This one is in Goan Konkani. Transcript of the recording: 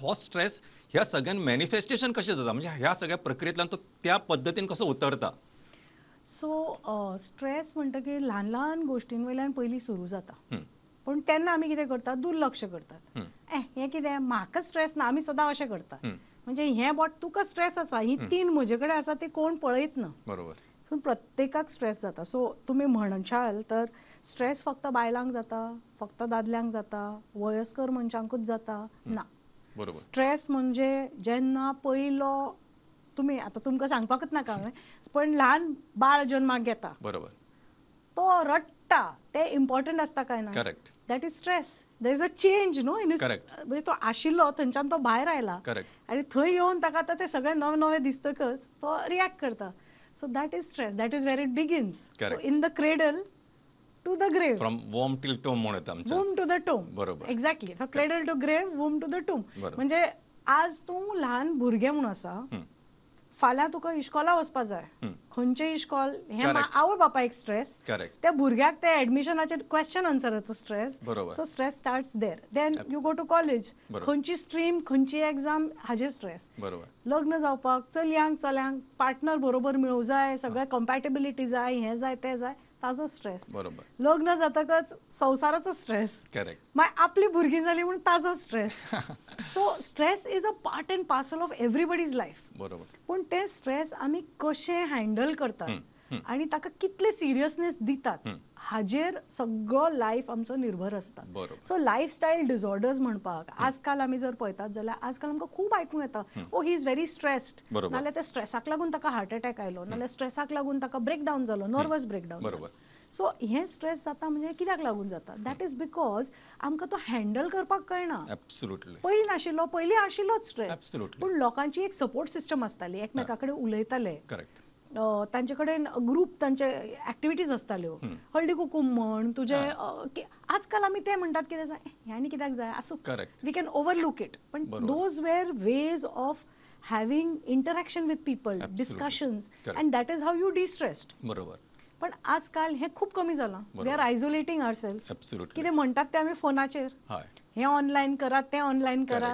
हो स्ट्रेस ह्या सगळ्यान मॅनिफेस्टेशन कशें जाता, म्हणजे ह्या सगळ्या प्रक्रियेंतल्यान तो त्या पद्दतीन कसो उतरता? सो स्ट्रेस म्हणटकीर ल्हान ल्हान गोश्टीं वयल्यान पयलीं सुरू जाता, पूण तेन्ना आमी कितें करतात, दुर्लक्ष करतात. हें कितें, म्हाका स्ट्रेस ना, आमी सदां अशें करतात. म्हणजे हें बोट तुका स्ट्रेस आसा, ही तीन म्हजे कडेन आसा ती कोण पळयत ना. बरोबर. सो प्रत्येकाक स्ट्रेस जाता. सो तुमी म्हणशाल तर स्ट्रेस फक्त बायलांक जाता, फक्त दादल्यांक जाता, वयस्कर मनशांकूच जाता ना. बरोबर. स्ट्रेस म्हणजे जेन्ना पयलो तुमी आतां तुमकां सांगपाकूच नाका हांवें, पण ल्हान बाळ जन्माक येता, बरोबर, तो रडटा, ते इम्पॉर्टंट आसता काय ना? Correct. That is stress. There is a change न्हू इन, म्हणजे तो आशिल्लो थंयच्यान तो भायर आयला आनी थंय येवन ताका आतां ते सगळे नवे नवे दिसतकच तो रिएक्ट करता. So that is stress, that is where it begins. So in the cradle to the grave, from womb till tomb म्हणत आमच्या, वोम टू the tomb. बरोबर, exactly. From cradle to grave, womb to the tomb. म्हणजे आज तूं ल्हान भुरगें म्हूण आसा, फाल्यां तुका इश्कोला वचपा जाय, खंयचें इश्कोल हें आवय बापायक स्ट्रेस, त्या भुरग्याक ते एडमिशनाचेर question आन्सराचो stress. So stress starts there. Then you go to college, खंयची स्ट्रीम, खंयची एग्जाम, हाजेर स्ट्रेस. लग्न जावपाक चलयांक चल्यांक पार्टनर बरोबर मेळूं जाय, सगळें कम्पॅटेबिलिटी जाय, हें जाय तें जाय, ताजो स्ट्रेस. लग्न जातकच संवसाराचो स्ट्रेस, मागीर आपली भुरगीं जाली म्हूण ताजो stress. So stress is a part and parcel of everybody's life. बरोबर. पूण ते स्ट्रेस आमी कशें हँडल करतात आनी ताका कितले सिरियसनेस दितात हाजेर सगळो लायफ आमचो निर्भर आसता. सो लायफस्टायल डिसऑर्डर्स म्हणपाक आजकाल आमी जर पळयतात जाल्यार आजकाल आमकां खूब आयकूंक येता, oh he is very stressed, नाल्यार त्या स्ट्रेसाक लागून ताका हार्ट अटॅक आयलो, नाल्यार स्ट्रेसाक लागून ताका ब्रेकडावन जालो, नर्वस ब्रेकडावन. सो हें स्ट्रेस जाता म्हणजे कित्याक लागून जाता? That is because आमकां तो हँडल करपाक कळना. पयलीं नाशिल्लो, पयलीं आशिल्लोच स्ट्रेस, पूण लोकांची एक सपोर्ट सिस्टम आसताली, एकमेका कडेन उलयताले, तांचे कडेन ग्रूप, तांचे एक्टिविटीज आसताल्यो, हळदी कुकूम म्हण तुजे. आजकाल आमी ते म्हणटात कितें जाय, हें आनी कित्याक जाय, आसूं, we can overlook it. पण those were ways of having interaction with people, discussions, and that is how you destressed. बरोबर. पण आजकाल हें खूब कमी जालां. We are isolating ourselves. कितें म्हणटात तें आमी फोनाचेर, हें ऑनलायन करा, तें ऑनलायन करा.